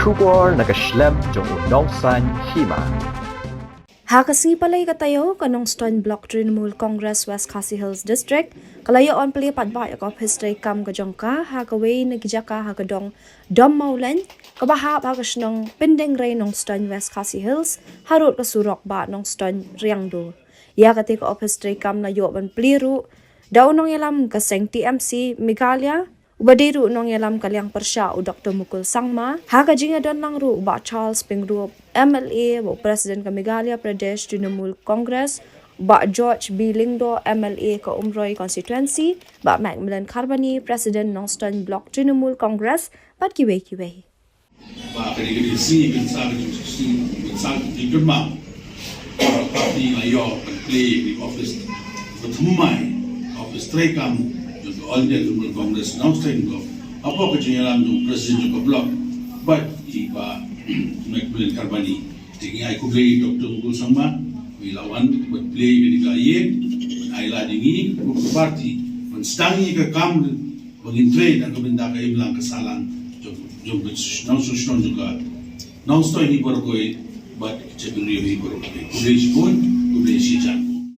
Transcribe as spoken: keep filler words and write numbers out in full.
Khubor na ka shlem jong u nongsan hima. Ha ka sngi Palei ka taïew, ka Nongstoiñ Block Trinamool Congress West Khasi Hills District ka la ïoh ban plie paidbah ïa ka ophis treikam ka jong ka ha kawei na ki jaka ha ka dong Dom Mawleiñ kaba hap ha ka shnong Pyndengrei Nongstoiñ West Khasi Hills, harud ka surok ba Nongstoiñ Riangdo. Ïa kata ka ophis treikam la ïoh ban plie ruh da u nongïalam ka seng T M C Meghalaya, uba dei ruh u nongïalam ka liang pyrshah u Doctor Mukul Sangma. Ha ka jingïadon lang ruh u Bah Charles Pyngrope, M L A, bad u President ka Meghalaya Pradesh Trinamool Congress, u Bah George B Lyngdoh, M L A ka Umroi Constituency, Bah Macmillan Kharbani, President Nongstoiñ Block Trinamool Congress, bad kiwei kiwei. Ba ka dei ka dei sngi kan sa ka jingkyrmen, kan sa ka jingkyrmen. Para party la ïoh ban plie ïa ka office ba thymmai, office treikam jong ka All India Trinamool Congress Nongstoiñ Block, hapoh ka jingïalam jong President jong ka Block bad i Bah Macmillan Kharbani. Te ngi ai khublei ïa Doctor Mukul Sangma ba i la wan ban plie ïa kane ka ïing, ban ai lad ïa ngi kum ka party ban sdang ïa ka kam ba ngin trei na ka bynta ka imlang ka sahlang jong, jong ka nongshong shnong jong ka Nongstoiñ hi baroh kawei bad ka jaitbynriew hi baroh kawei. Khublei shibun, khublei shihajar.